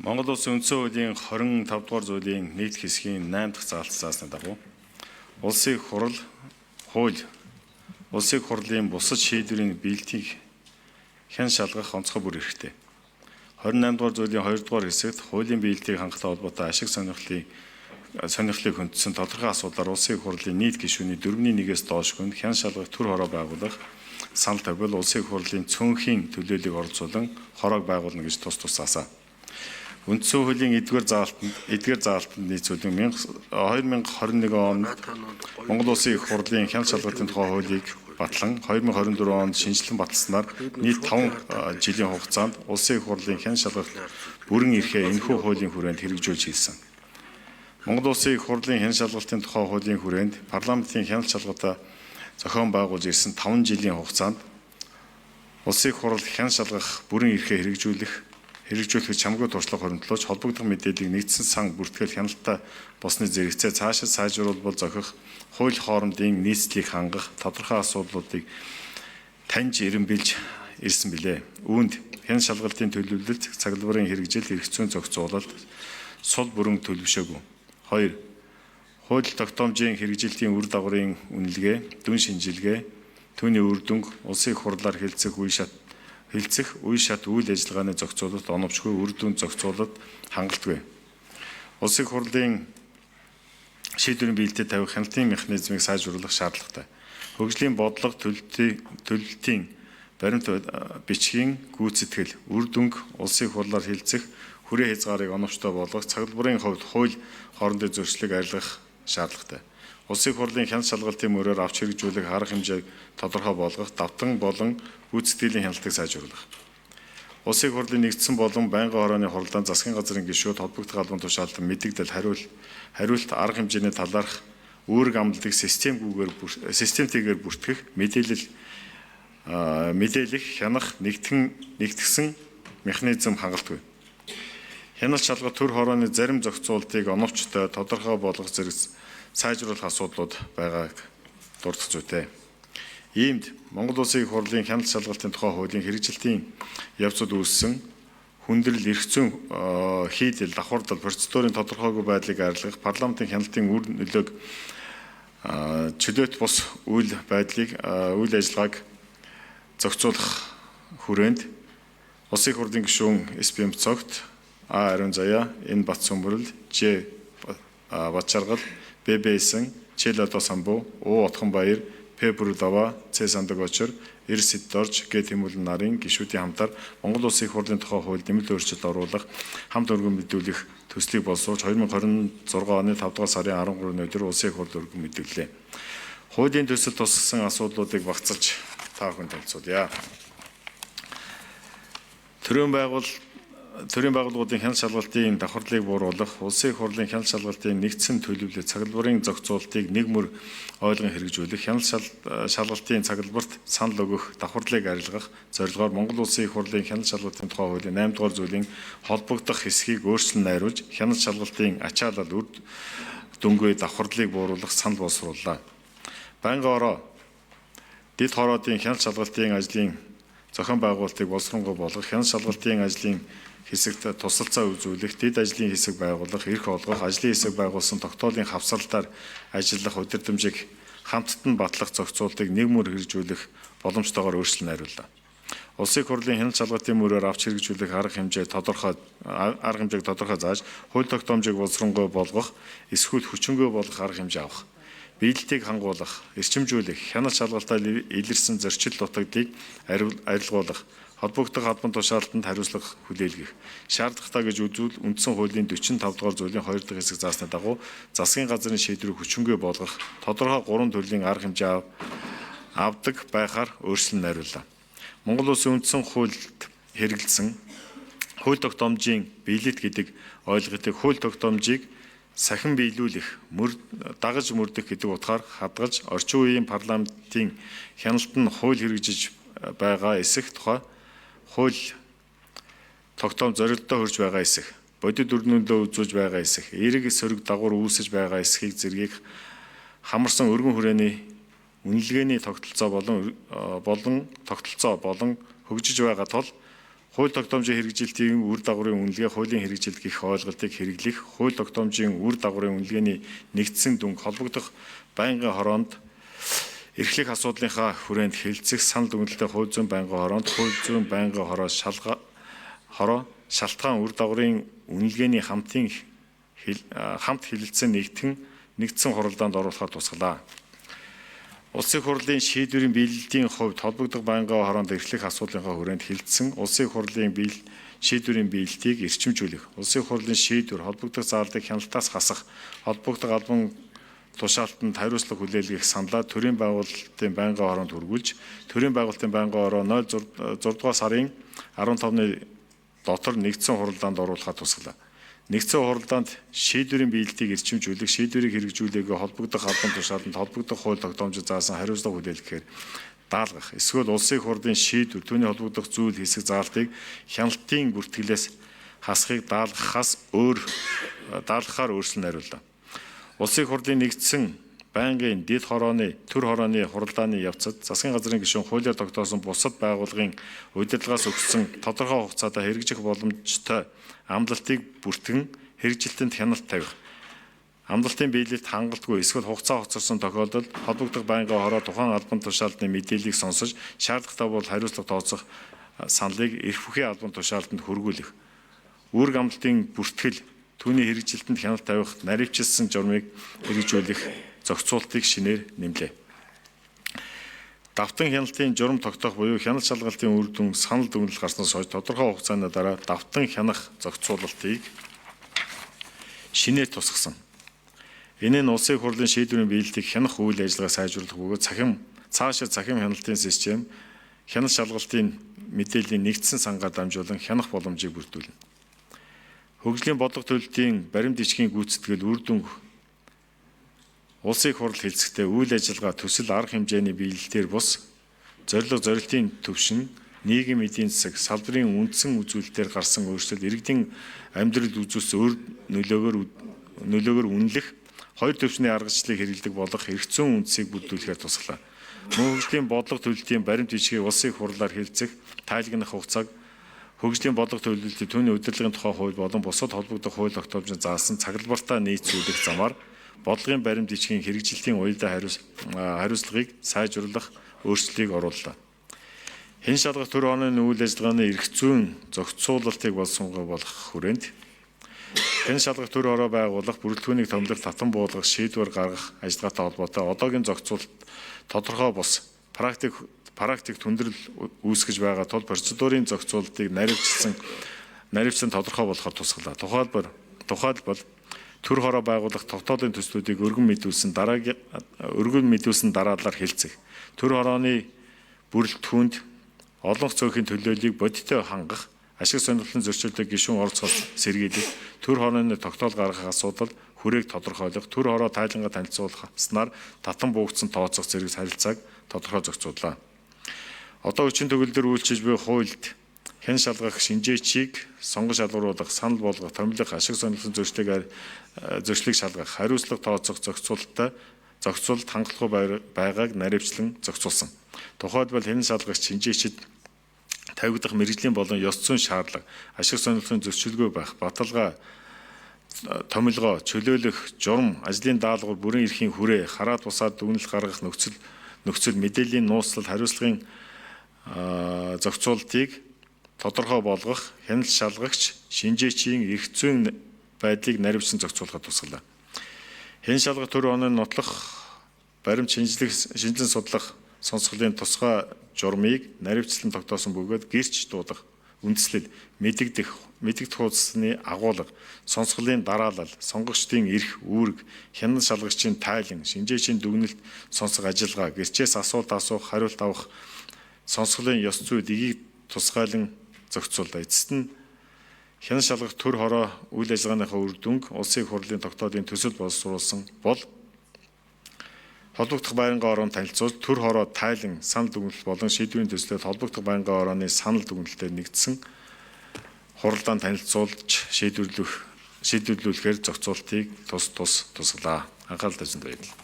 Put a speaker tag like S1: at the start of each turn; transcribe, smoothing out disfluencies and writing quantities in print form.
S1: Монгол Улсын үндсэн хуулийн 25 дугаар зүйлийн 1 дахь хэсгийн 8 дахь заалт заасны дагуу Улсын их хурал хууль Улсын их хурлын бусад шийдвэрийн биелэлтийг хян шалгах онцгой бүр эрхтэй. 28 дугаар зүйлийн 2 дугаар хэсэгт хуулийн биелэлтийг хангахтай холбоотой ашиг сонирхлыг хөндсөн тодорхой асуудлаар Улсын их хурлын нийт гишүүний 4-ний 1-ээс доош хүн хян шалгах төр хороо байгуулах санал тавьбал Улсын их хурлын цөөнхийн төлөөллийг оролцуулан хороог байгуулна гэж тус тус заасан. Үндсэн хуулийн эдгээр заалтанд нийцүүлэн 2021 онд Монгол Улсын их хурлын хяналт шалгалтын тухай хуулийг батлан, 2024 онд шинэчлэн баталснаар нийт 5 жилийн хугацаанд Улсын их хурлын хяналт шалгалт бүрэн эрхээ энэхүү хуулийн хүрээнд хэрэгжүүлж хийсэн. Монгол Улсын их хурлын хяналт шалгалтын тухай хуулийн хүрээнд парламентын хяналт шалгалтаа зохион байгуулж ирсэн 5 жилийн хугацаанд Улсын их хурал хяналт шалгах бүрэн эрхээ хэрэгжүүлэхэд чамгүй туршлага хуримтлуулж, холбогдох мэдээллийг нэгдсэн сан бүртгэл хяналттай болсны зэрэгцээ цаашид сайжруулбал зохих хууль хоорондын нийцлийг хангах тодорхой асуудлуудыг таньж эрэмбэлж ирсэн билээ. Үүнд хяналт шалгалтын төлөвлөлт, цаглбарын хэрэгжил, эрх зүйн зохицуулалт сул бүрэн төлөвшөөгүй. 2. Хууль тогтоомжийн хэрэгжилтийн үр дагаврын үнэлгээ, дүн шинжилгээ, түүний үр дүнг улсын их хурлаар хэлцэх үе шат үйл ажиллагааны зохицуулалт оновчгүй, үр дүн зохицуулалт хангалтгүй. Улсын их хурлын шийдвэрийн биелэлтэд тавих хяналтын механизмыг сайжруулах шаардлагатай. Хөгжлийн бодлого төлөлтийн баримт бичгийн гүйцэтгэл, үр дүнг улсын их хурлаар хэлцэх хүрээ хязгаарыг оновчтой болгох, цаглбарын хувьд хууль хоорондын зөрчлийг арилгах шаардлагатай. Улсын их хурлын хяналт шалгалтын мөрөөр авч хэрэгжүүлэх арга хэмжээг тодорхой болгох, давтан болон гүйцэтгэлийн хяналтыг сайжруулах. Улсын их хурлын нэгдсэн болон байнгын хорооны хуралдаан засгийн газрын гишүүд холбогдох албан тушаалд мэдэгдэл, хариулт арга хэмжээний талаарх үүрэг амлалтыг системтэйгээр бүртгэх, мэдээлэх, хянах нэгтгэсэн механизм хангалтгүй. Хяналт шалгалт төр хорооны зарим зохицуултыг оновчтой, тодорхой болгох зэрэг сайжруулах асуудлууд байгааг дурдах зүйтэй. Иймд Монгол Улсын их хурлын хяналт шалгалтын тухай хуулийн хэрэгжилтийн явцад үүссэн хүндрэл, эрх зүйн хийдэл, давхардал, процедурын тодорхойгүй байдлыг арилгах, парламентын хяналтын үр нөлөөг чөлөөт бус үйл байдлыг, үйл ажиллагааг зохицуулах хүрээнд Улсын их хурлын гишүүн СПМ Цогт, А Ариун Заяа, Н Бат Сүмбэрл, Ж Батчаргал, Б Бэсэн, Ч Лодо Самбу, У Отхон Баяр, П Бүрдава, Ц Сандаг Очор, Р Сэддорж, Г Тэмүүлэн нарын гишүүдийн хамтаар Монгол Улсын их хурлын тухай хуульд нэмэлт өөрчлөлт оруулах хамт өргөн мэдүүлэх төслийг боловсруулж, 2026 оны 5 дугаар сарын 13-ны өдөр Улсын их хурлд өргөн мэдүүллээ. Хуулийн төсөл тусгасан асуудлуудыг багцалж та бүхэн танилцуулъя. Төрийн байгууллагуудын хяналт шалгалтын давхарлыг бууруулах, Улсын их хурлын хяналт шалгалтын нэгдсэн төлөвлөлт, цаглбарын зохицуултыг нэг мөр ойлгон хэрэгжүүлэх, хяналт шалгалтын цаглбарт санал өгөх давхарлыг арилгах зорилгоор Монгол Улсын их хурлын хяналт шалгалтын тухай хуулийн 8 дугаар зүйлийн холбогдох хэсгийг өөрчлөн найруулж, хяналт шалгалтын ачаалал, үр дүнгүй давхарлыг бууруулах санал боловсрууллаа. Байнгын хороо, дэд хороодын хяналт шалгалтын ажлын зохион байгуулалтыг боловсронгуй болгох, хяналт шалгалтын ажлын хэсэгт тусалцаа үзүүлэх, дэд ажлын хэсэг байгуулах, эрх олгох, ажлын хэсэг байгуулсан тогтоолын хавсралтаар ажиллах удирдамжийг хамтд нь батлах зохицуултыг нэг мөр хэрэгжүүлэх боломжтойгоор өөрчлөн найрууллаа. Улсын их хурлын хяналт шалгалтын мөрөөр авч хэрэгжүүлэх арга хэмжээг тодорхой зааж, хууль тогтоомжийг боловсронгуй болгох, эсвэл хүчингүй болгох арга хэмжээ авах, биелэлтийг хангуулах, эрчимжүүлэх, хяналт шалгалтаар илэрсэн зөрчил дутагдлыг арилгуулах, холбогдох албан тушаалтанд хариуцлага хүлээлгэх, шаардлагатай гэж үзвэл үндсэн хуулийн 45 дугаар зүйлийн 2 дахь хэсэг заасны дагуу засгийн газрын шийдвэрийг хүчингүй болгох тодорхой гурван төрлийн арга хэмжээ авдаг байхаар өөрчлөн найрууллаа. Монгол Улсын үндсэн хуульд хэрэглэсэн хууль тогтоомжийн биелэлт гэдэг ойлголтыг хууль тогтоомжийг сахин биелүүлэх, дагаж мөрдөх гэдэг утгаар хадгалж, орчин үеийн парламентын хяналт нь хууль хэрэгжиж байгаа эсэх тухай хууль тогтоом зорилттой хүрч байгаа эсэх, бодит үр нөлөө үзүүлж байгаа эсэх, эерэг сөрөг дагавар үүсэж байгаа эсхийг зэргийг хамарсан өргөн хүрээний үнэлгээний тогтолцоо болон тогтолцоо болон хөгжиж байгаа тул Хууль тогтоомжийн хэрэгжилтийн үр дагаврын үнэлгээ хуулийн хэрэгжилт гэх ойлголтыг хэрэглэх, хууль тогтоомжийн үр дагаврын үнэлгээний нэгдсэн дүнг холбогдох байнгын хороонд эрхлэх асуудлынхаа хүрээнд хэлцэх санал дүгнэлтээ хууль зүйн байнгын хороонд хууль зүйн байнгын хороо хороо шалтгаан үр дагаврын үнэлгээний хамт хэлэлцэн нэгдсэн хуралдаанд оруулахаар тусгалаа. Улсын хурлын шийдвэрийн биелэлтийн хувьд холбогдох байнгын хороонд эрхлэх асуудлынхаа хүрээнд хэлэлцсэн Улсын хурлын шийдвэрийн биелэлтийг эрчимжүүлэх, Улсын хурлын шийдвэр холбогдох заалдыг хяналтаас хасах, холбогдох албан тушаалтанд хариуцлага хүлээлгэх саналаа төрийн байгуулалтын байнгын хороонд хүргүүлж, төрийн байгуулалтын байнгын хороо 06 дугаар сарын 15-ны дотор нэгдсэн хуралдаанд оруулахаар тусгалаа. Нэгдсэн хуралдаанд шийдвэрийн биелэлтийг эрчимжүүлэх, шийдвэрийг хэрэгжүүлээгүй холбогдох албан тушаалтанд холбогдох хууль тогтоомжид заасан хариуцлага хүлээлгэхээр даалгах, эсвэл Улсын хурлын шийдвэр түүний холбогдох зүйл хэсэг заалтыг хяналтын бүртгэлээс хасахыг даалгахаас өөр даалгахаар өөрчлөн найрууллаа. Улсын хурлын нэгдсэн байнгын дэд хорооны төр хорооны хуралдааны явцад засгийн газрын гишүүн хуулиар тогтоосон бусад байгууллагын удирдлагаас өгсөн тодорхой хугацаатай хэрэгжих боломжтой амлалтыг бүртгэн хэрэгжилтэнд хяналт тавих, амлалтын биелэлт хангалтгүй эсвэл хугацаа хоцорсон тохиолдолд холбогдох байнгын хороо тухайн албан тушаалтны мэдээллийг сонсож шаардлагатай бол хариуцлага тооцох саналыг эрх бүхий албан тушаалтанд хүргүүлэх, үүрэг амлалтын бүртгэл түүний хэрэгжилтэнд хяналт тавих наривчилсан журмыг хэрэгжүүлэх зохицуултыг шинээр нэмлээ. Давтан хяналтын журам тогтоох буюу хяналт шалгалтын үр дүн санал дүгнэлт гарснаас хойш тодорхой хугацааны дараа давтан хянах зохицуулалтыг шинээр тусгасан. Энэ нь Улсын хурлын шийдвэрийн биелэлтийг хянах үйл ажиллагаа сайжруулах бөгөөд цаашаа цахим хяналтын систем хяналт шалгалтын мэдээллийн нэгдсэн сангаар дамжуулан хянах боломжийг бүрдүүлнэ. Хөгжлийн бодлого төлөлтийн баримт бичгийн гүйцэтгэл үр дүнг Улсын хурал хэлцэхдээ үйл ажиллагаа төсөл арга хэмжээний биелэлтээр бус зорилго зорилтын түвшин, нийгэм эдийн засаг, салбарын үндсэн үзүүлэлтээр гарсан өөрчлөлт иргэдийн амьдрал үзүүлсэн өөр нөлөөгөөр үнэлэх хоёр түвшний аргачлалыг хэрэглэдэг болох эрх зүйн үндсийг бүрдүүлэхээр тусгалаа. Мөн хөгжлийн бодлого төлөлтийн баримт бичгийг улсын хурлаар хэлцэх тайлагнах хугацааг хөгжлийн бодлого төлөлтийн түүний удирдлагын тухай хууль болон бусад холбогдох хууль тогтоомжид заасан цаглбартаа нийцүүлэх замаар бодлогын баримт бичгийн хэрэгжилтийн уялдаа хариуцлагыг сайжруулах өөрчлөлтийг орууллаа. Хэн шалгах төр орны үйл ажиллагааны эрх зүйн зохицуулалтыг боловсруулах болох хүрээнд хэн шалгах төр ороо байгуулах, бүрэлдэхүүнийг томилох, татан буулгах, шийдвэр гаргах ажиллагаатай холбоотой одоогийн зохицуулалт тодорхой бус практик түндрэл үүсгэж байгаа тул процедурын зохицуулалтыг наривчлан тодорхой болохоор тусгалаа. Тухайлбал төр хороо байгуулах тогтоолын төслүүдийг өргөн мэдүүлсэн дараалалаар хэлцэх. Төр хорооны бүрэлдэхүүнд олонх цөөхийн төлөөллийг бодиттой хангах, ашиг сонирхлын зөрчилдөг гишүүн оролцохоос сэргийлэх, төр хорооны тогтоол гаргах асуудал хүрээг тодорхойлох, төр хороо тайлангаа танилцуулснаар татан буугдсан тооцох зэрэг харилцааг тодорхой зохицууллаа. Одоо хүчин төгөлдөр үйлчилж буй хуульд хэн шалгах шинжээчийг сонгон шалгаруулах, санал болгох, томилох, ашиг сонирхлын зөрчлийг шалгах, хариуцлага тооцох зохицуулалт хангалтгүй байгааг наривчлан зохицуулсан. Тухайлбал хэн шалгах шинжээчид тавигдах мэргэжлийн болон ёс зүйн шаардлага, ашиг сонирхлын зөрчилгүй байх, баталгаа, томилгоо, чөлөөлөх, журам, ажлын даалгавар, бүрэн эрхийн хүрээ, хараад бусаад дүгнэлт гаргах нөхцөл, мэдээллийн нууцлал, хариуцлагын зохицуултыг тодорхой болгох, хяналт шалгагч шинжээчийн эрх зүйн байдлыг наривчлан зохицуулахад тусгалаа. Хэн шалгах төр оны нотлох баримт шинжилэн судлах сонсголын тусгай журмыг наривчлан тогтоосон бөгөөд гэрч дуудах, үндэслэл, мэдэгдэх хуудасны агуулга, сонсголын дараалал, сонгогчдын эрх, үүрэг, хяналт шалгагчийн тайлан, шинжээчийн дүгнэлт, сонсох ажиллагаа, гэрчээс асуулт асуух, хариулт авах, сонсголын ёс зүй эгийг тусгайлан зохицууллаа. Эцэст нь хяналт шалгах төр хороо үйл ажиллагааныхаа үр дүнг Улсын хурлын тогтоолын төсөл боловсруулсан бол холбогдох байнгын ороонд танилцуулж төр хороо тайлан санал дүгнэлт болон шийдвэрийн төслөөр холбогдох байнгын орооны санал дүгнэлтээр нэгдсэн хуралдаанд танилцуулж шийдвэрлүүлэхээр зохицуултыг тус тусгалаа. Анхаарал тавьсанд баярлалаа.